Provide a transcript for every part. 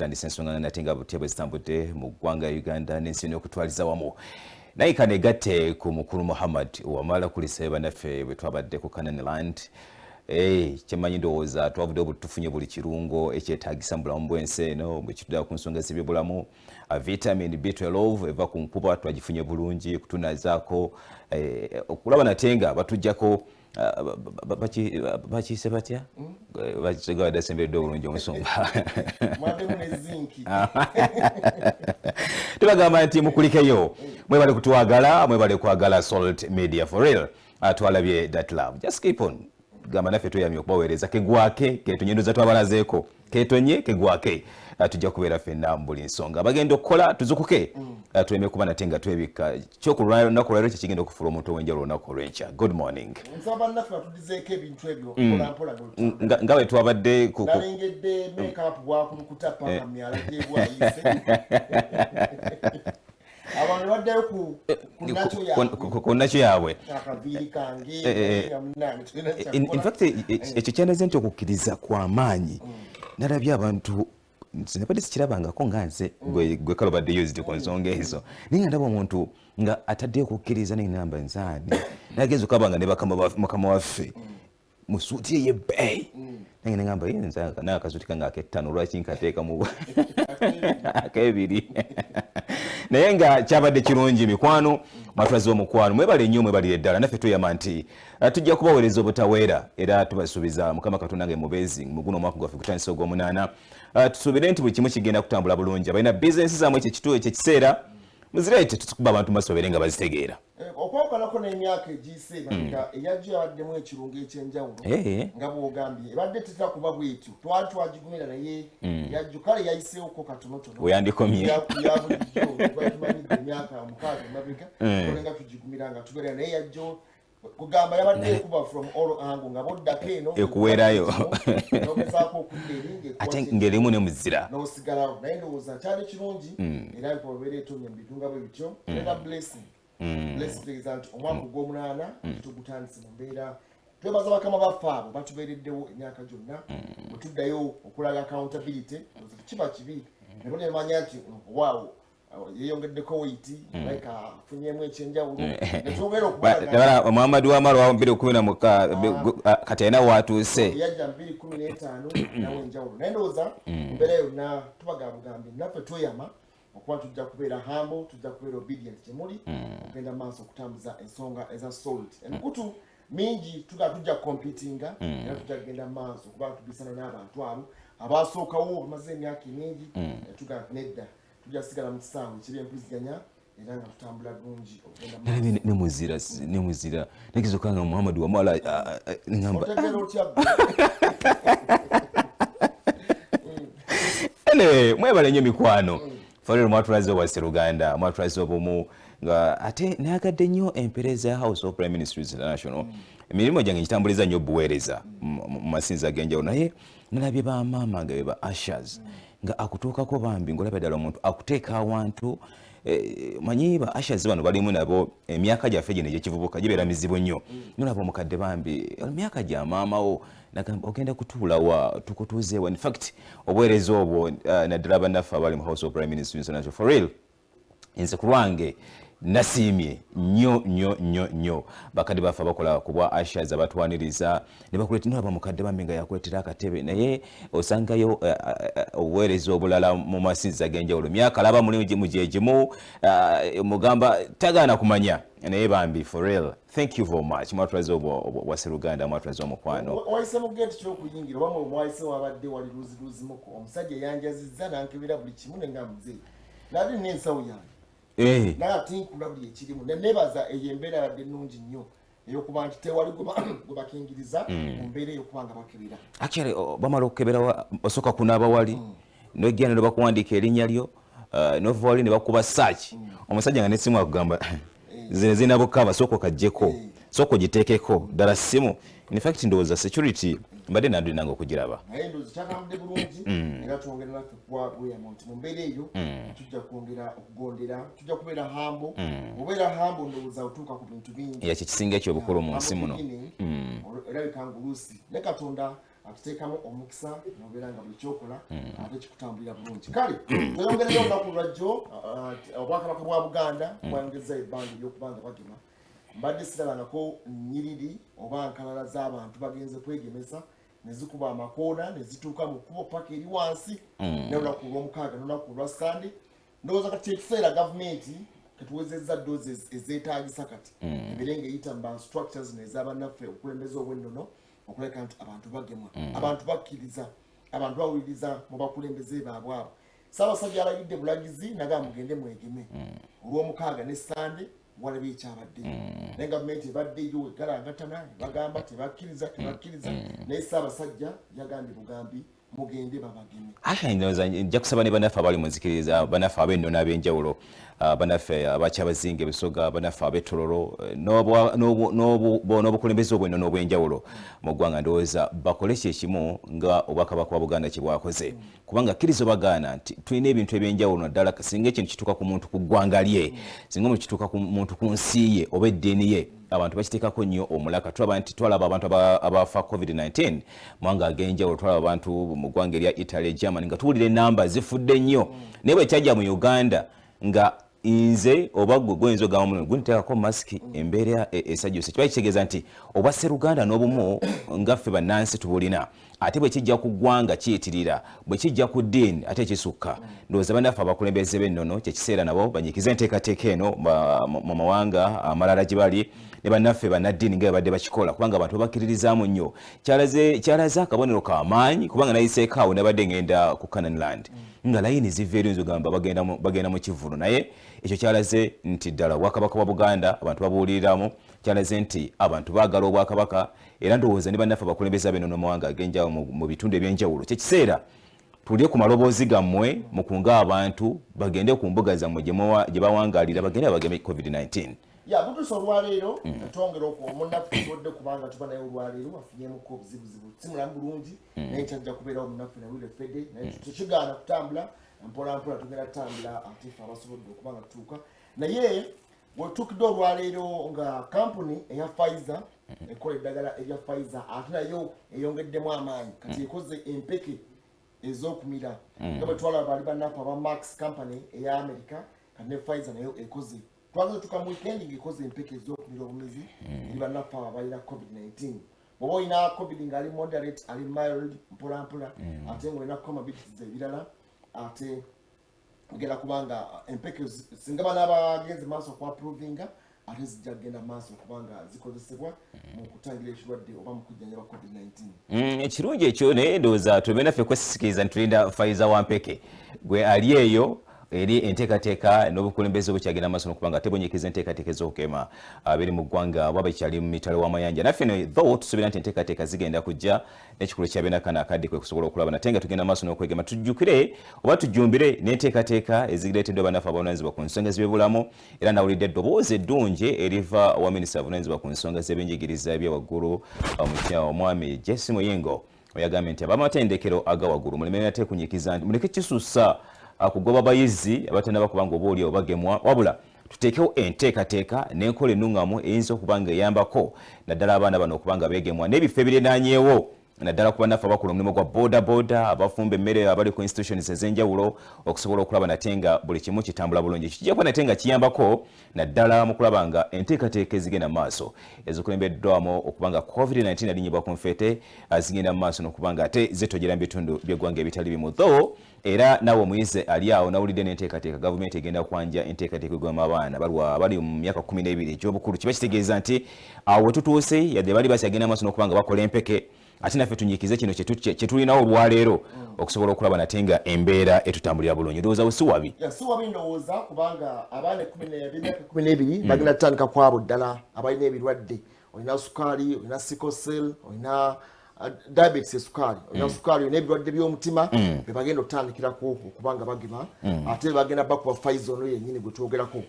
Tutandise ensonga nate nga butya bwe zitambudde mu ggwanga Uganda n'ensi yonna okutwaliza wamu. Naye kanegatte ku mukulu Muhammad Wamala kulisayo bannaffe bwe twabadde ku Canaan Land. Hey, kyemanyi ndowooza twavuddeyo butufunye buli kirungo ekyetaagisa mu bulamu bw'ensi eno bwe kitudala ku nsonga z'ebyobulamu. Vitamin B12 eva ku nkuba twagifunye bulungi kutunazaako okulaba nate nga batujjako bakiyise batya bakigabadde asemberedde obulungi omusumba. Tubagamba nti mukulikeyo, mwebale kutwagala, mwebale kwagala Salt Media for real. Twalabye that love, just keep on gamba naffe tweyamye okubaweereza kegwake ketonye ndoza twabalazeeko ketonye kegwake. Tujja kubeera ffenna mu buli nsonga bagenda okukola tuzukuke, tuleme kuba nate nga twebikka kyokulunaku lwaliro kyekigenda okufuula omuntu ow'enjawulo olunaku olw'enkya. Good morning. Nsaba bannaffe batudizeeko ebintu ebyo mpolampola. Nga bwe twabadde Nalengedde makeup bwakulukuta paka myala gyebwayise, abantu baddayo ku ku nakyo yaabwe. Akaviiri kange munange. In fact, ekyo kyanaze nti okukkiriza kw'amaanyi nalabye abantu nabadde sikirabangako nga nze gwe kale obadde used ku nsonga ezo, naye nga ndaba omuntu nga ataddeyo okukkiriza nenamba nzaani nagenza okaba nga ne mukama waffe mu suuti ey'ebbeeyi, nange negamba naye akasuuti kange akettano lwaki nkateeka mu akebiri? Naye nga kyabadde kirungi. Mikwano, mwatulaze omukwano, mwebale nnyo, mwebalire ddala. Naffe tweyama nti tujja kubaweereza obutaweera era tubasuubiza Mukama Katonda nga mubeezi mu guno omwaka gwaffe gutandise ogw'omunaana. Tusuubire nti buli kimu kigenda kutambula bulungi. Abalina bizinesi zammwe, ekyo ekiseera muzireete tukuba abantu maaso babeere nga bazitegeera. Okwawukanako n'emyaka egiyise emabega, eyajjo yabaddemu ekirungo ekyenjawulo. Nga bwogambye, ebadde tetera kuba bwetyo, twali twagigumira, naye yajjo kale yayiseewoko katonotono. Weyandikomye. Ya bulijjo twatumanyidde emyaka 6 emabega olenga tugigumira nga tubeera, naye yajjo kugamba yabadde ekuba from all angle nga boddako eno Ekuweerayo. Nogezaako okudda eri ng'ekuwa Ate ng'erimu ne muzira. N'osigalawo, naye ndowooza kyali kirungi era mpobeera etonye mu bintu nga bwe bityo era blessing blessing kitegeeza nti omwaka ogw'omunaana tugutandise mu mbeera twebaza bakama baffe abo batubeereddewo emyaka gyonna. Bwe tuddayo okulaga accountability, ndowooza tekiba kibi nabo ne bamanya nti waawo yeyongeddeko weight, like afunyemu ekyenjawulo netwongera okubalaga. Tabala Muhammad Wamala wa 2016 kati alina waatuuse. Yajja 2015 nawe enjawulo, naye ndowooza mbeera yonna tubagamba naffe tweyama okuba tujja kubeera humble, tujja kubeera obedient gyemuli okugenda maaso okutambuza ensonga eza Salt. Emikutu mingi tuga tujja competinga era tujja kugenda maaso okuba tubisana n'abantu abo abasookawo bamaze emyaka emingi. Tuga nedda, tujja sigala mu kisaawe eky'ebyempuliziganya era nga tutambula bulungi okugenda maaso. Nalabye ne muzira ne muzira nageza okanga Muhammad Wamala ngamba Otegeera otya ggwe? Anyway, mwebale nnyo mikwano. Farero mwatulaze obwa Luganda, mwatulaze obumu, nga ate nayagadde nnyo empeereza ya House of Prime Ministries International. Emirimu gyange ngitambuliza nnyo obuweereza mu masinza ag'enjawulo, naye nalabye bamaama nga be ba ushers nga akutuukako bambi ng'olaba ddala omuntu akuteeka awantu. Manyi ba ushers bano balimu nabo emyaka gyaffe gino egyekivubuka gibeera mizibu nnyo. Nolaba omukadde bambi emyaka gya maamawo nagamba ogenda kutuula wa, tukutuuzeewa. In fact, obuweereza obwo, naddala bannaffe abali mu House of Prime Minister International, for real, nze ku lwange nasiimye nnyo nnyo nnyo nnyo bakadde baffe abakola ku bwa ushers abatwaniriza ne bakuleeta. Nolaba mukadde bambi nga yakuleetera akatebe, naye osangayo obuweereza obulala mu masinzizo ag'enjawulo myaka laba muli mu gyegimu mugamba tagaana kumanya, naye bambi, for real, thank you very much. Mwatulaze obwa sseruganda, mwatulaze omukwano. Wayise mu geeti kyokuyingira oba mwayise wabadde wali luziluzimuko, omusajja yanjazizza nankebera buli kimu nenga muzeeyi nali n'ensawo yange naye ate nkula buli ekirimu nenebaza eyo embeera yabadde ennungi nnyo eyokuba nti tewali gwe bakingiriza mu mbeera eyokuba nga bakebera. Actually, bamala okukebera, osooka kunaaba wali nojja ne bakuwandiika erinnya lyo, nova wali ne bakuba search. Omusajja nga nesimu akugamba zino zirina bukaba, sooka okaggyeko, sooka ogiteekeko ddala simu. In fact, ndowooza security mbadde nandinanga okugiraba. Naye ndowooza kyatambudde bulungi era twongera naffe kuwa bweyamo nti mu mbeera eyo tujja kwongera okugondera, tujja kubeera humble. Obeera humble, ndowooza otuuka ku bintu bingi. Yakyo kisinga ekyobukulu mu nsi muno. Erabika nga oluusi ne Katonda. Atuteekamu omukisa nobeera nga buli kyokola ate kikutambulira bulungi. Kale tweyongereyo olunaku lwajjo, Obwakabaka bwa Buganda bwayongeza ebbanga eryokuba nga bagema. Mbadde sirabangako nyiriri oba nkalala z'abantu bagenze kwegemesa ne zikuba amakoona ne zituuka mu kkubo paka eri wansi, n'olunaku olwomukaaga n'olunaku olwa Sande. Ndowooza kati ekiseera gavumenti ketuwezezza doses ezeetaagisa kati ebeere ng'eyita mu ba structures nez'abannaffe obukulembeze obw'ennono okulabika nti abantu bagemwa, abantu bakkiriza, abantu bawuliriza mu bakulembeze baabwe abo. Ssaabasajja alagidde bulagizi nagaa mugende mwegeme olw'omukaaga ne Sande. Walabye ekyabadde, naye gavumenti ebadde yo egalangatana, bagamba tebakkiriza, tebakkiriza, naye Ssaabasajja yagambye bugambi mugende babageme. Ate ndowooza nja kusaba ne bannaffe abali mu nzikiriza, bannaffe ab'ennono ab'enjawulo, bannaffe abakyabazinga ebisoga, bannaffe ab'ettololo, n'obukulembeze obw'ennono obw'enjawulo mu ggwanga, ndowooza bakole kyekimu nga Obwakabaka bwa Buganda kye bwakoze, kubanga kkiriza obagaana nti tulina ebintu ebyenjawulo, naddala singa ekintu kituuka ku muntu ku ggwanga lye, singa omuntu kituuka ku muntu ku nsi ye oba eddiini ye, abantu bakiteekako nnyo omulaka. Tulaba nti twalaba abantu abafa COVID-19 mawanga ag'enjawulo, twalaba abantu mu ggwanga erya Italy, Germany, nga tuwulira enamba zifudde nnyo, naye bwe kyajja mu Uganda nga nze oba gwe gwoyinza ogamba muno gunteekako masiki, embeera esajjuse. Kiba kitegeeza nti obwa sseruganda n'obumu nga ffe bannansi tubulina, ate bwe kijja ku ggwanga kiyitirira, bwe kijja ku ddiini ate kisukka. Ndowooza bannaffe abakulembeze b'ennono kyekiseera nabo banyikize enteekateeka eno mu mawanga amalala gye bali, ne bannaffe bannaddiini nga babadde bakikola, kubanga abantu babakkiririzaamu nnyo. Kyalaze akabonero k'amaanyi, kubanga nayiseeko awo nabadde ngenda ku Canaanland nga layini ziva eri, nzo gamba bagenda mu kivvulu, naye ekyo kyalaze nti ddala Obwakabaka bwa Buganda abantu babuuliriramu, kyalaze nti abantu baagala Obwakabaka. Era ndowooza ne bannaffe abakulembeze ab'ennono mu mawanga ag'enjawulo, mu bitundu ebyenjawulo, kyekiseera tulye ku maloboozi gammwe mukunge abantu bagende ku mbuga zammwe gye bawangaalira, bagende babageme COVID-19. Ya butuusa olwaleero twongera munnaffe tusobodde kubanga tuba naye olwaleero afunyemuko obuzibuzibu, si mulamu bulungi, naye nkyajja kubeerawo munnaffe nawire fede, naye tekigaana kutambula mpola mpola, tugenda tutambula ate ffe abasobodde okuba nga tutuuka. Naye wetuukidde olwaleero nga kampuni eya Pfizer ekola eddagala erya Pfizer ate nayo eyongeddemu amaanyi, kati ekoze empeke ez'okumira nga bwe twalaba bali bannaffe aba Merck company eya America. Kati ne Pfizer nayo ekoze, twagala tuka mu weekend ng'ekoze empeke ez'okumira obumizi eri bannaffe abo abalina COVID-19. Bw'oba olina COVID ng'ali moderate, ali mild, mpola mpola, ate ng'olina comorbidities ebirala, ate ogenda kubanga empeke singa banaaba bagenze maaso okuapprovinga, ate zijja kugenda maaso okubanga zikozesebwa mu kutangira ekirwadde oba mu kujjanjaba COVID-19. Ekirungi ekyo, naye ndowooza tuleme naffe kwesisikiriza nti tulinda Pfizer wampeke gwe ali eyo eri enteekateeka n'obukulembeze obukyagenda maaso n'okuba nga tebunyikiza enteekateeka ez'okugema abiri mu ggwanga oba bekyali mu mitalo w'amayanja. Naffe no though tusuubira nti enteekateeka zigenda kujja n'ekikulu kya akadde kwe kusobola okulaba nate nga tugenda maaso n'okwegema. Tujjukire oba tujjumbire n'enteekateeka ezireeteddwa bannaffe abavunaanyizibwa ku nsonga z'ebyobulamu. Era nawulidde eddoboozi eddungi eriva wa minisita avunaanyizibwa ku nsonga z'ebyenjigiriza ebyawaggulu, omwami Jesse Muyingo, oyagambye nti abamatendekero aga waggulu muleme nate kunyikiza nti muleke kisussa kugoba bayizi abatannaba kubanga oba oli bagemwa, wabula tuteekewo enteekateeka n'enkola ennuŋŋamu eyinza okuba nga eyambako naddala abaana bano okuba nga beegemwa n'ebifo ebirinaanyeewo, naddala ku bannaffe abakola omulimu gwa boda boda, abafumba emmere, abali ku institutions ez'enjawulo, okusobola okulaba nate nga buli kimu kitambula bulungi. Kijja kuba nate nga kiyambako naddala mu kulaba nga enteekateeka ezigenda mu maaso ezikulembeddwamu okuba nga COVID-19 alinyibwa ku nfeete zigenda mu maaso n'okuba nga ate zitojera mu bitundu by'eggwanga ebitali bimu. Though era naawe omuyizi ali awo nawulidde n'enteekateeka, gavumenti egenda kwanja enteekateeka egwemu abaana balwa bali mu myaka 12 egy'obukulu. Kiba kitegeeza nti awo wetutuuse, yadde bali bakyagenda maaso n'okuba nga bakola empeke, ate naffe tunyikize kino kye tulinawo olwaleero okusobola okulaba nate nga embeera etutambulira bulungi. Ndowooza si wabi. Si wabi ndowooza, kubanga abaana b'emyaka 12 bagenda kutandika kwabo ddala abalina ebirwadde, olina sukaali, olina sickle cell, olina diabetes, esukaali, olina sukaali, olina ebirwadde by'omutima, be bagenda okutandikirako okuba nga bagema, ate bagenda bakuba Pfizer ono yennyini gwe twogerako.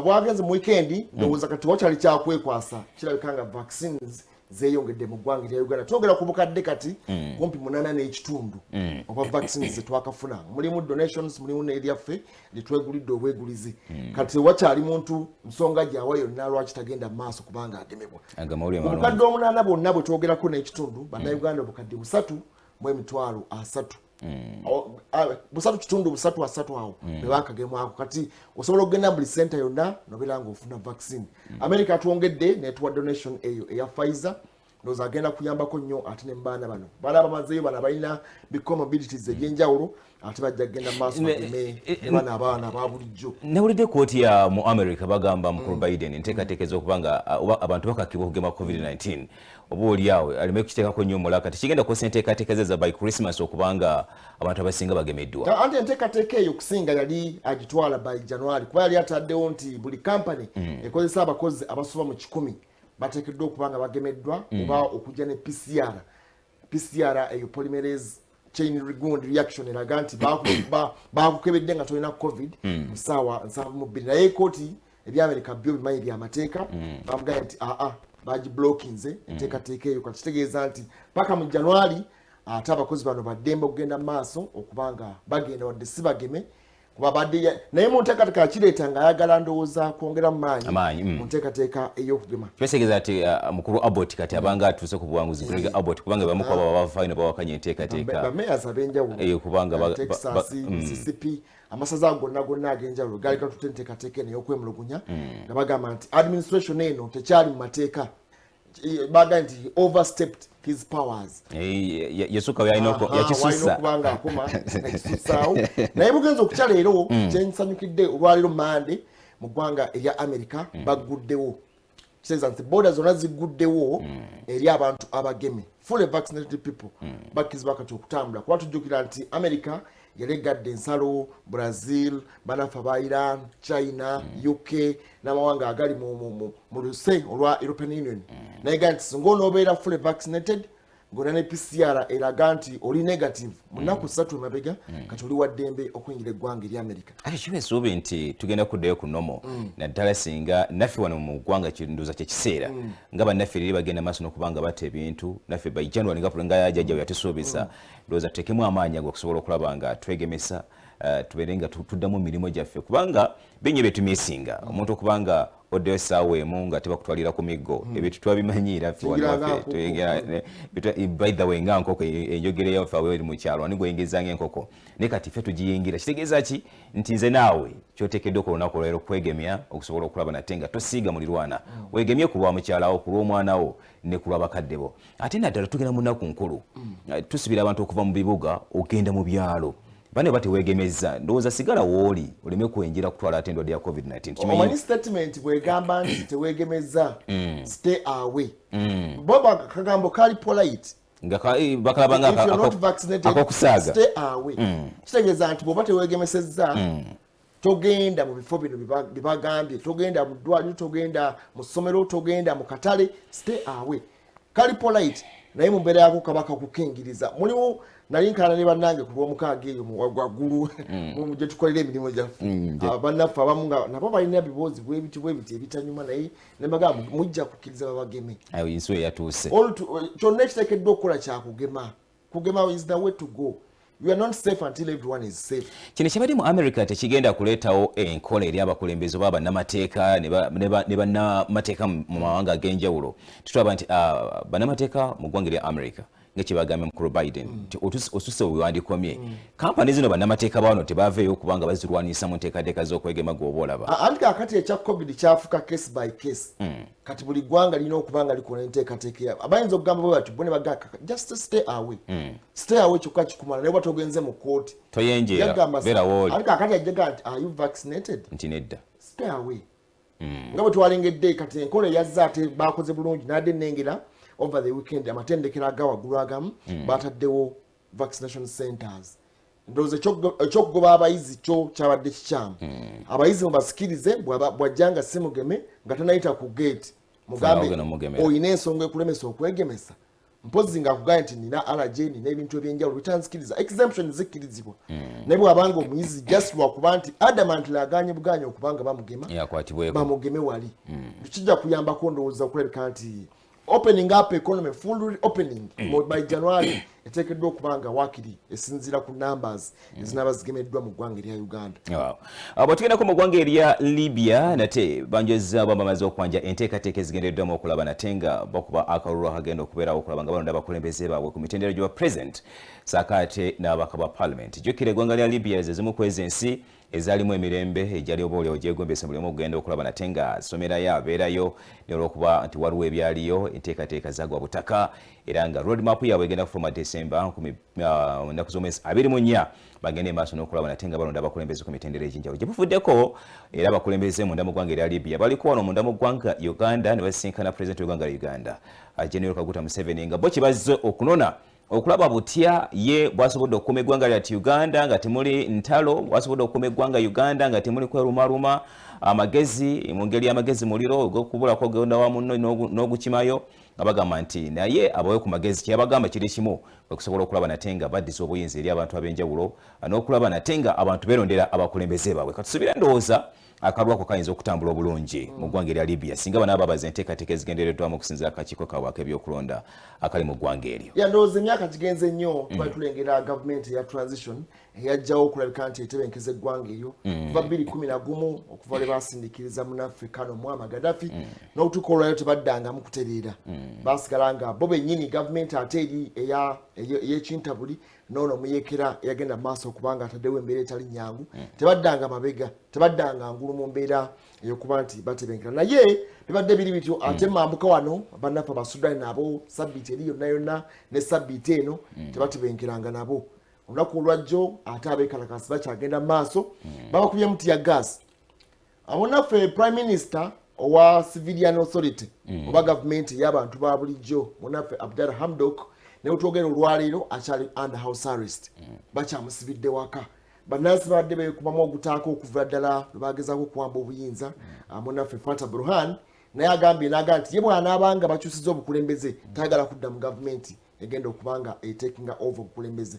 Bwagenze mu weekend, ndowooza kati wakyali kyakwekwasa, kirabika nga vaccines Zeeyongedde mu ggwanga erya Uganda. Twogera ku bukadde kati kumpi 8.5 oba vaccines zetwakafuna. Mulimu donations, mulimu n'eryaffe lyetwegulidde obwegulizi. Kati wakyali muntu nsonga gyawa yonna lwaki tagenda mu maaso kubanga agemebwa? Agamawulire malungi. Obukadde 8 bwonna bwe twogerako n'ekitundu, bannayuganda obukadde 3 mu 300,000, 3.3 30 awo be bakagemwako. Kati osobola okugenda buli center yonna nobeera nga ofuna vaccine. America twongedde netuwa donation eyo eya Pfizer. Ndowooza agenda kuyambako nnyo ate ne mubaana bano, baana bamazeeyo, bano abalina bicomorbidities ebyenjawulo, ate bajja kugenda mu maaso bageme ne bano abaana aba bulijjo. Nawulidde kooti ya mu America bagamba mukulu Biden enteekateeka ez'okuba nga oba abantu bakakibwa okugema COVID-19, oba oli awo aleme kukiteekako nnyo omulaka, tekigenda kukosa enteekateeka ze za by Christmas okuba nga abantu abasinga bagemeddwa. Anti enteekateeka eyo okusinga yali agitwala by January, kuba yali ataddewo nti buli kampany ekozesa abakozi abasoba mu 100 bateekeddwa okuba nga bagemeddwa oba okujja ne PCR. PCR eyo polymerase chain gundi reaction eraga nti bakukebedde nga tolina COVID mu ssaawa 72. Naye kooti ebyamerika byo bimanyi byamateeka, bamugambye nti aa, bagiblockinze enteekateeka eyo. Kati kitegeeza nti paka mu January ate abakozi bano baddembe okugenda mu maaso okuba nga bagenda wadde si bageme, kuba badde naye mu nteekateeka yakireeta ng'ayagala ndowooza kwongera mu maanyi Amaanyi, mu nteekateeka ey'okugema. Kitegeeza nti mukulu Abbott kati abanga atuuse ku buwanguzi, Greg Abbott, kubanga bamu ku abo abavaayo ne bawakanya enteekateeka Bamayors ab'enjawulo kubanga Texas, Mississippi, amasaza ago gonna gonna ag'enjawulo gaali gatutte enteekateeka eno ey'okwemulugunya nga bagamba nti administration eno tekyali mu mateeka. Bagambye nti he overstepped his powers. Yasukka byalina yakisussa. Walina okuba nga akoma nakisussaawo. Naye bugenza okukya leero, kyensanyukidde olwaleero Mande, mu ggwanga erya America bagguddewo. Kitegeeza nti border zonna zigguddewo eri abantu abageme. Fully vaccinated people bakkirizibwa kati okutambula, kuba tujjukira nti America yali egadde ensalo Brazil, banaffe aba Iran, China, UK n'amawanga agali mu luse olwa European Union. Naye gaa nti singa onoobeera fully vaccinated, ng'olina ne PCR eraga nti oli negative mu nnaku 3 emabega, kati oli waddembe okuyingira eggwanga eri America. Ate kiba essuubi nti tugenda kuddayo ku normal, naddala singa naffe wano mu ggwanga ndowooza kyekiseera nga bannaffe eri bagenda maaso n'okuba nga batta ebintu, naffe by January nga jjajja bwe yatusuubiza, ndowooza tuteekemu amaanyi ago okusobola okulaba nga twegemesa, tubeere nga tuddamu mirimu gyaffe, kubanga bingi byetumisinga omuntu okuba nga oddeyo essaawa emu nga tebakutwalira ku miggo. Ebyo twabimanyiira ffe wano Tuyingira nga waffe. nkoko. By the way, nga nkoko, enjogera eyaffe awo eri mu kyalo, ani gweyingiza ng'enkoko, naye kati ffe tugiyingira. Kitegeeza ki nti nze naawe kyoteekeddwa ku lunaku olwaleero kwegemya okusobola okulaba nate nga tosiiga mulirwana. Weegemye ku lwa mukyalawo, ku lw'omwana wo ne ku lw'abakadde bo. Ate naddala tugenda mu nnaku nkulu. Tusibira abantu okuva mu bibuga ogenda mu byalo. Bane bateweegemezza, ndowooza sigala wooli oleme kwenjera kutwala ate endwadde ya COVID-19. Tukimanyi- Omanyi statement bwegamba nti teweegemeza, stay away, bo kagambo kali polite. Nga bakalaba nga If you're not vaccinated, akokusaaga. stay away. Kitegeeza nti bw'oba teweegemesezza, togenda mu bifo bino bibagambye, togenda mu ddwaliro, togenda mu ssomero, togenda mu katale, stay away. Kali polite, naye mu mbeera yako kaba kakukingiriza. Mulimu nali nkala ne bannange ku Lwomukaaga eyo mu waggulu gye tukolera emirimu gyaffe. Bannaffe abamu nga nabo balina biboozi bwebiti bwebiti ebitanyuma, naye nembagamba mujja kukkiriza babageme. Ayo ensi eyatuuse. Kyonna ekiteekeddwa okukola kyakugema. Kugema is the way to go. You are not safe until everyone is safe. Kino kyabadde mu America tekigenda kuleetawo enkola eri abakulembeze oba bannamateeka ne bannamateeka mu mawanga ag'enjawulo. Tutulaba nti bannamateeka mu ggwanga erya America nga kyebagambye mukulu Biden nti osusse wewandikomye. Kampani zino bannamateeka bawano tebaveeyo kubanga bazirwanisa mu nteekateeka z'okwegema gweoba olaba. Anti kakati ekya COVID kyafuka case by case. Kati buli ggwanga lirina okuba nga likola enteekateeka yaabwe. Abayinza okugamba bwe bati bo ne bagamba just stay away, stay away kyokka kikumala, naye oba togenze mu kooti. Toyenjeera. Yagamba beera wooli. Anti kakati ajjaga nti are you vaccinated? Nti nedda. Stay away. Nga bwe twalengedde kati enkola eyazza ate bakoze bulungi. Nadde nnengera over the weekend amatendekero aga waggulu agamu bataddewo vaccination centers. Ndowooza ekyokugoba abayizi kyo kyabadde kikyamu. Abayizi mubasikirize, bw'ajja nga si mugeme nga tanayita ku gate, mugambe ogenda omugemera. Olina ensonga ekulemesa okwegemesa? Mpozi ng'akugambye nti nina allergy, nina ebintu ebyenjawulo bitanzikiriza, exemption zikkirizibwa. Naye bw'abanga omuyizi just lwakuba nti adamantly aganye buganye okubanga bamugema, yakwatibweko, bamugeme wali. Kijja kuyambako ndowooza okulabika nti Opening up economy, full opening by January eteekeddwa okuba nga wakiri esinziira ku numbers ezinaaba zigemeddwa mu ggwanga erya Uganda. Wow. Bwe tugendako mu ggwanga erya Libya, nate banjozza bamaze okwanja enteekateeka ezigendereddwamu okulaba nate nga bakuba akalulu akagenda okubeerawo okulaba nga balonda abakulembeze baabwe ku mitendera gy'oba president saako ate n'ababaka ba parliament. Jjukira eggwanga lya Libya ze zimu ku ezo ensi ezaalimu emirembe egyali oba oliawo gyegombesa buli omu okugenda okulaba nate nga asomerayo, abeerayo, n'olwokuba nti waliwo ebyaliyo, enteekateeka zagwa butaka, era nga roadmap yaabwe egenda kufuluma December ennaku z'omwezi 24, bagende maaso n'okulaba nate nga balonda abakulembeze ku mitendera egy'enjawulo gye buvuddeko. Era abakulembeze munda mu ggwanga erya Libya baliko wano munda mu ggwanga Uganda ne basisinkana pulezidenti w'eggwanga lya Uganda, General Kaguta Museveni, nga bo kye bazze okunona okulaba butya ye bwasobodde okukuuma eggwanga lyati Uganda nga temuli ntalo, bwasobodde okukuuma eggwanga Uganda nga temuli kwerumaluma amagezi mu ngeri y'amagezi muliro ogwokubulako ogenda wa munno n'ogukimayo, nga bagamba nti naye abawe ku magezi. Kyeyabagamba kiri kimu, okusobola okulaba nate nga baddiza obuyinza eri abantu ab'enjawulo n'okulaba nate nga abantu beerondera abakulembeze baabwe. Katusubire, ndowooza akalulu ako kayinza okutambula obulungi mu ggwanga erya Libya singa banaaba babaza enteekateeka ezigendereddwamu okusinziira akakiiko kaabwe ak'ebyokulonda akali mu ggwanga eryo. Ya, ndowooza emyaka gigenze nnyo twali tulengera gavumenti eya transition eyajjawo okulabika nti etebenkeza eggwanga eryo kuva 2011, okuva lwe basindikiriza munaffe kano Muammar Gaddafi n'okutuuka olwayo tebaddangamu kutereera. Basigala nga bo bennyini gavumenti ate eri ey'ekintabuli noono omuyekera eyagenda mu maaso okubanga ataddewo embeera etali nyangu. Tebaddanga mabega, tebaddanga ngulu mu mbeera eyokuba nti batebenkera, naye bibadde biri bityo. Ate mambuka wano bannaffe Abasudani nabo sabbiiti eri yonna yonna ne sabbiiti eno tebatebenkeranga nabo. Olunaku olwajjo ate abeekalakasi bakyagenda mu maaso, babakubyemu tear gas. Abo naffe prime minister owa civilian authority oba gavumenti ey'abantu ba bulijjo, munaffe Abdalla Hamdok, ne wetwogera olwaleero akyali under house arrest, bakyamusibidde waka. Bannansi babadde beekubamu ogutaako okuva ddala lwe bagezaako okuwamba obuyinza. Munaffe Fatah Burhan naye agambye naga nti ye bw'anaabanga bakyusiza obukulembeze tayagala kudda mu gavumenti egenda okuba nga etakinga over obukulembeze,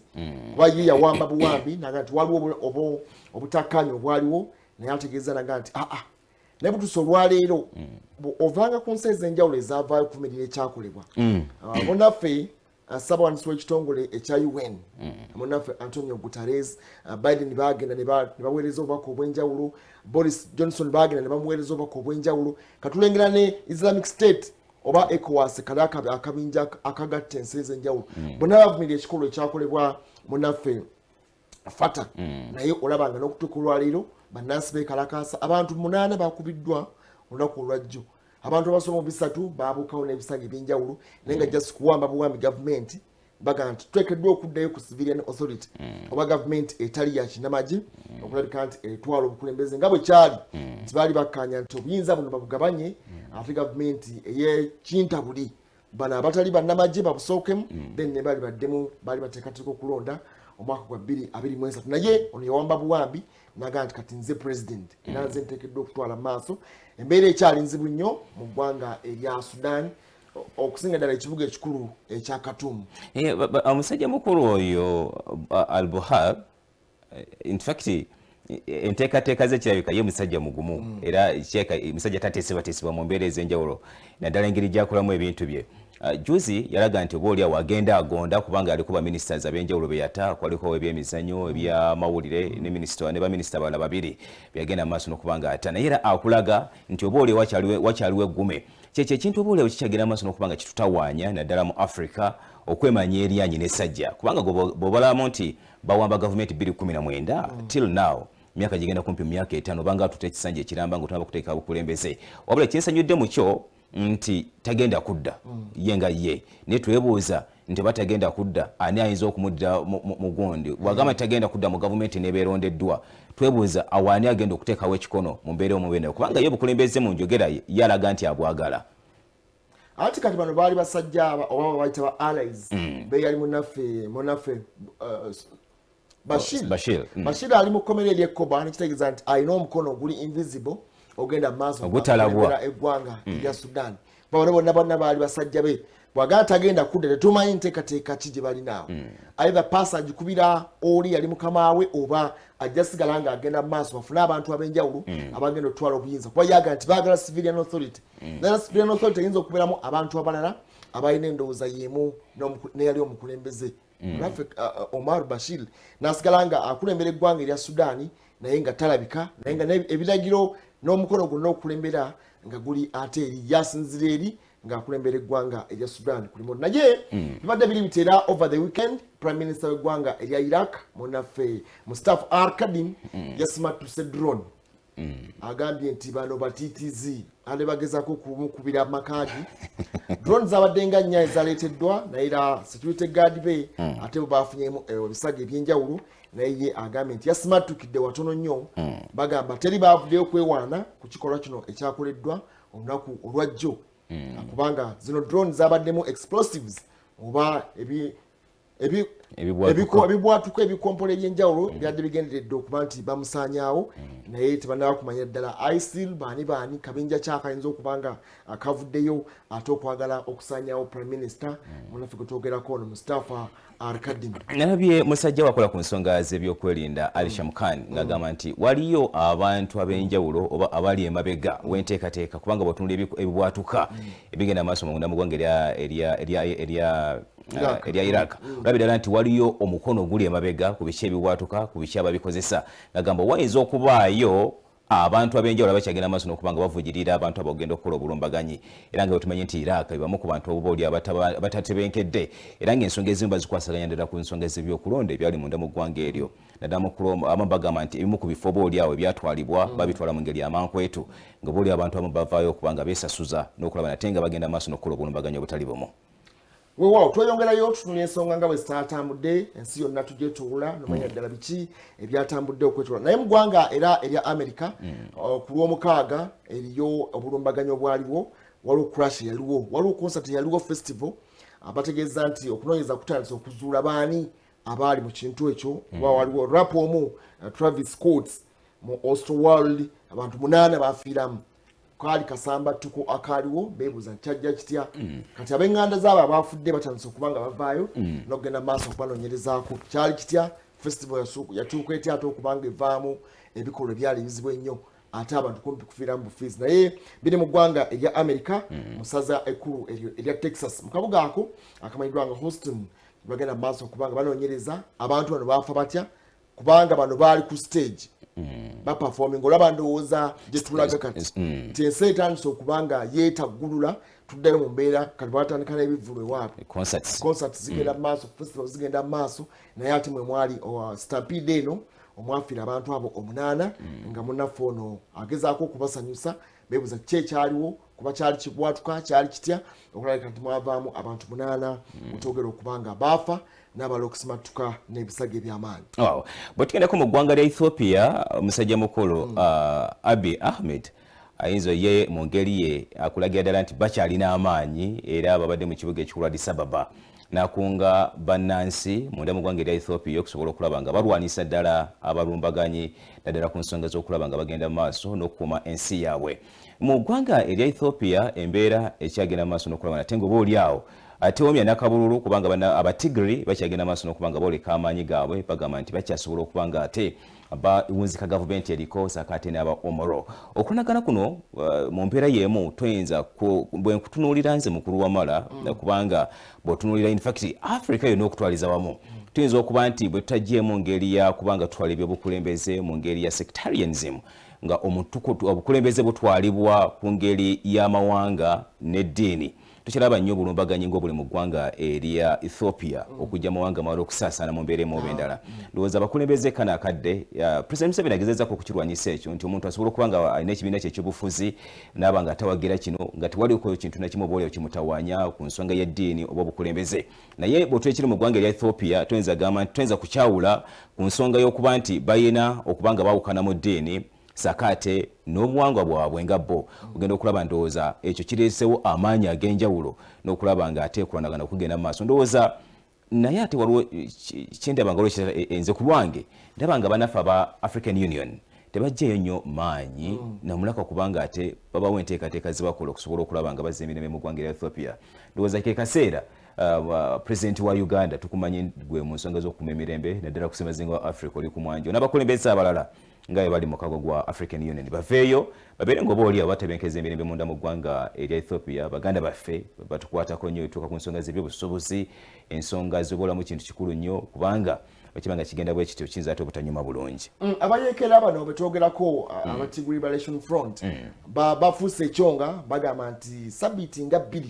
kuba ye yawamba buwambi. Naga nti waliwo obutakkaanya obwaliwo, naye ategeeza naga nti aa, naye butuusa olwaleero ovanga ku nsi ez'enjawulo ezavaayo okuvumirira ekyakolebwa. Munaffe ssabawandiisi w'ekitongole ekya UN, munaffe Antonio Guterres, Biden bagenda ne baweereza obubaka obw'enjawulo, Boris Johnson bagenda ne bamuweereza obubaka obw'enjawulo. Katulengera ne Islamic State oba ECOWAS, kali akabinja akagatta ensi ez'enjawulo, bonna bavumirira ekikolwa ekyakolebwa munaffe Fatah. Naye olaba nga n'okutuuka olwaleero bannansi beekalakaasa. Abantu 8 bakubiddwa olunaku olwajjo, abantu abasoba mu 300 babuukawo n'ebisanga ebyenjawulo, naye nga just kuwamba buwambi gavumenti. Baga nti tuteekeddwa okuddayo ku civilian authority oba gavumenti etali ya kinamagye okulabika nti etwala obukulembeze nga bwe kyali, nti baali bakkaanya nti obuyinza buno babugabanye, ate gavumenti ey'ekintabuli bano abatali bannamagye babusookemu, then ne bali baddemu baali bateekateeka okulonda omwaka gwa 2023. Naye ono yawamba buwambi naga nti kati nze president era nze nteekeddwa okutwala mu maaso. Embeera ekyali nzibu nnyo mu ggwanga erya Sudan, okusinga ddala ekibuga ekikulu ekya Khartoum. Omusajja mukulu oyo Al Burhan, in fact enteekateeka ze kirabika ye musajja mugumu, era kirabika musajja tateesebwateesebwa mu mbeera ez'enjawulo, naddala engeri gy'akolamu ebintu bye. Juzi yalaga nti oba oli awo agenda agonda, kubanga aliko baministers ab'enjawulo be yata, kwaliko ebyemizannyo, ebyamawulire ne minisita ne baminisita abalala babiri byagenda mu maaso n'okuba nga ata, naye era akulaga nti oba oli wakyaliwo eggume. Kyekyo ekintu oba oliawo kikyagenda mu maaso n'okuba nga kitutawaanya naddala mu Africa, okwemanya eryanyi n'essajja, kubanga bw'obalamu nti bawamba gavumenti 2019 till now, myaka gigenda kumpi mu myaka 5, obanga atuta ekisanja ekiramba nga otunaba kuteeka bukulembeze. Wabula kyensanyudde mu kyo nti tagenda kudda ye nga ye, naye twebuuza nti oba tagenda kudda, ani ayinza okumuddira mu gundi? Bwagamba nti tagenda kudda mu gavumenti nebeerondeddwa, twebuuza awo ani agenda okuteekawo ekikono mu mbeera omubeera, kubanga ye obukulembeze mu njogera ye ye alaga nti abwagala. Anti kati bano baali basajja oba babayita ba allies beyali munaffe Bashir. Bashir. Bashir ali mu kkomera ery'e Koba, nekitegeeza nti alina omukono oguli invisible ogenda mu maaso Ogutalabwa. okukulembera eggwanga erya Sudan. Bano bonna bonna baali basajja be. Bwagala tagenda kudda, tetumanyi nteekateeka ki gye balinaawo, either paasa agikubira oli yali mukama we oba ajja sigala nga agenda mu maaso bafune abantu ab'enjawulo abagenda okutwala obuyinza, kuba yaga nti baagala civilian authority. Naye civilian authority eyinza okubeeramu abantu abalala. Abalina endowooza y'emu n'eyali omukulembeze naffe Omar Bashir, n'asigala nga akulembera eggwanga erya Sudaani, naye nga talabika, naye nga ebiragiro n'omukono gwonna okukulembera nga guli ate eri yasinzira eri ng'akulembera eggwanga erya Sudan kulimu. Naye bibadde biri biteera, over the weekend Prime Minister w'eggwanga erya Iraq, munaffe Mustafa Al Kadhimi, yasimattuse drone. Agambye nti bano batiitizi ate bagezaako okumukubira amakaagi. Drone zabadde nga nnya ezaleeteddwa, naye era security guard be ate bwe bafunyemu ebisago ebyenjawulo, naye ye agambye nti yasimattukidde watono nnyo. Bagamba teri bavuddeyo kwewaana ku kikolwa kino ekyakoleddwa olunaku olwajjo, kubanga zino drone zabaddemu explosives oba Ebibwatuka. Ebibwatuka, ebikompola ebyenjawulo byadde bigenderedde okuba nti bamusaanyaawo, naye tebanaba kumanya ddala ISIL baani baani, kabinja kyakayinza okuba nga akavuddeyo ate okwagala okusaanyaawo Prime Minister munaffe gwe twogerako ono, Mustafa Al-Kadhimi. Nalabye musajja wakola ku nsonga z'ebyokwerinda, Ali Shamkhani, ng'agamba nti waliyo abantu ab'enjawulo oba abali emabega w'enteekateeka, kubanga bw'otunula ebibwatuka ebigenda maaso munda mu ggwanga Iraq. Erya Iraq, olabye ddala nti waliyo omukono oguli emabega ku biki ebibwatuka, ku biki ababikozesa. Ng'agamba wayinza okubaayo abantu ab'enjawulo abakyagenda maaso n'okuba nga bavugirira abantu abo ogenda okukola obulumbaganyi. Era nga bwetumanyi nti Iraq bebamu ku bantu oba oli abatatebenkedde, era ng'ensonga ezimu bazikwasaganya ddala ku nsonga z'ebyokulonda ebyali munda mu ggwanga eryo, naddala mu abamu bagamba nti ebimu ku bifo oba oli awo ebyatwalibwa babitwala mu ngeri y'amankwetu, nga oba oli abantu abamu bavaayo okuba nga beesasuza n'okulaba nate nga bagenda maaso n'okukola obulumbaganyi obutali bumu. Weewaawo, tweyongerayo tutunula ensonga nga bwe zitatambudde ensi yonna, tugyetoola nomanya ddala biki ebyatambudde okwetoola. Naye mu ggwanga era erya America, ku Lwomukaaga eriyo obulumbaganyi obwaliwo. Waliwo crash eyaliwo, waliwo concert eyaliwo, festival. Abategeeza nti okunoonyeza kutandise okuzuula baani abaali mu kintu ekyo, kuba waliwo rapper omu, Travis Scott, mu Astroworld, abantu munaana bafiiramu. Kaali kasambattuko akaaliwo, beebuuza nti kyajja kitya. Kati ab'eŋŋanda zaabo abafudde batandise okuba nga bavaayo n'okugenda mu maaso okubanoonyerezaako kyali kitya, festival yatuuka etya ate okuba nga evaamu ebikolwa ebyali ebizibu ennyo, ate abantu kumpi kufiiramu bufiizi. Naye biri mu ggwanga erya America, mu ssaza ekkulu eryo erya Texas, mu kabuga ako akamanyiddwa nga Houston. Bagenda mu maaso okuba nga banoonyereza abantu bano baafa batya, kubanga bano baali ku stage baperforming. Olaba ndowooza gye tulaga kati nti ensi etandise okuba nga yeetaggulula, tuddayo mu mbeera kati batandika n'ebivvulu ewaabwe. Concerts. Concert zigenda mu maaso, festival zigenda mu maaso, naye ate mwe mwali stampede eno omwafiira abantu abo omunaana, nga munnaffe ono agezaako okubasanyusa. Beebuuza ki ekyaliwo, kuba kyali kibwatuka, kyali kitya okulabika nti mwavaamu abantu munaana mutwogera okuba nga baafa n'abalala okusimattuka n'ebisago eby'amaanyi. Wow. Bwe tugendako mu ggwanga lya Ethiopia, omusajja mukulu Abiy Ahmed ayinza ye mu ngeri ye akulagira ddala nti bakyalina amaanyi, era babadde mu kibuga ekikulu Addis Ababa, n'akunga bannansi munda mu ggwanga erya Ethiopia okusobola okulaba nga balwanisa ddala abalumbaganyi, naddala ku nsonga z'okulaba nga bagenda mu maaso n'okukuuma ensi yaabwe. Mu ggwanga erya Ethiopia embeera ekyagenda mu maaso n'okulaba nate nga oba oli awo tewomya nakabululu, kubanga bana Abatigri bakyagenda maaso n'okuba nga booleka amaanyi gaabwe. Bagamba nti bakyasobola okuba nga ate bawunzika gavumenti eriko, saako ate n'aba Omoro. Okulwanagana kuno mu mpeera y'emu toyinza bwe nkutunuulira nze mukulu wamala, kubanga bw'otunuulira in fact Africa yonna okutwaliza wamu, tuyinza okuba nti bwe tutaggyeemu ngeri ya kubanga tutwala ebyobukulembeze mu ngeri ya sectarianism, nga obukulembeze butwalibwa ku ngeri y'amawanga n'eddiini, tukiraba nnyo obulumbaganyi ng'obuli mu ggwanga erya Ethiopia okujja mawanga malala okusaasaana mu mbeera emu oba endala. Ndowooza abakulembeze kano akadde, President Museveni agezezaako okukirwanyisa ekyo, nti omuntu asobola okuba nga alina ekibiina kye ekyobufuzi n'aba nga tawagira kino, nga tewaliko kintu nakimu oba oliawo kimutawaanya ku nsonga y'eddiini oba obukulembeze. Naye bw'otwekiri mu ggwanga erya Ethiopia, toyinza gamba nti toyinza kukyawula ku nsonga y'okuba nti balina okuba nga baawukana mu ddiini ssaako ate n'obuwangwa bwabwe nga bo. Ogenda okulaba ndowooza ekyo kireesewo amaanyi ag'enjawulo n'okulaba nga ate okulwanagana okugenda mu maaso. Ndowooza naye ate waliwo kyendaba nga waliwo nze ku lwange ndaba nga banaffe aba African Union tebajjayo nnyo maanyi namulaka, kubanga ate babawo enteekateeka zebakola okusobola okulaba nga bazza emirembe mu ggwanga erya Ethiopia. Ndowooza ke kaseera Pulezidenti wa Uganda, tukumanyi gwe mu nsonga z'okukuuma emirembe, naddala ku semazinga wa Africa, oli ku mwanjo n'abakulembeze abalala. Nga bwe bali mukago gwa African Union, baveeyo babeere nga oba oli awo batebenkeza emirembe munda mu ggwanga erya Ethiopia. Baganda baffe batukwatako nnyo, etuuka ku nsonga z'ebyobusuubuzi, ensonga z'obulamu, kintu kikulu nnyo, kubanga bwekiba nga kigenda bwe kityo, kiyinza ate obutanyuma bulungi. Abayeekera bano betwogerako, aba Tigray Liberation Front, bafuuse ekyonga. Bagamba nti sabiiti nga 2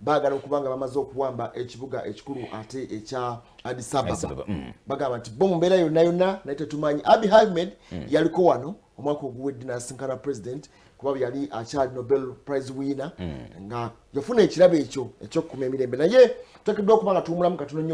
baagala okuba nga bamaze okuwamba ekibuga ekikulu ate ekya Addis Ababa. Bagamba nti bo mu mbeera yonna yonna, naye tetumanyi. Abiy Ahmed yaliko wano omwaka oguwedde nasinkana president, kuba yali akyali Nobel Prize winner, nga yafuna ekirabo ekyo ekyokukuma emirembe, naye tuteekeddwa okuba nga tuwumulamu katono nnyo.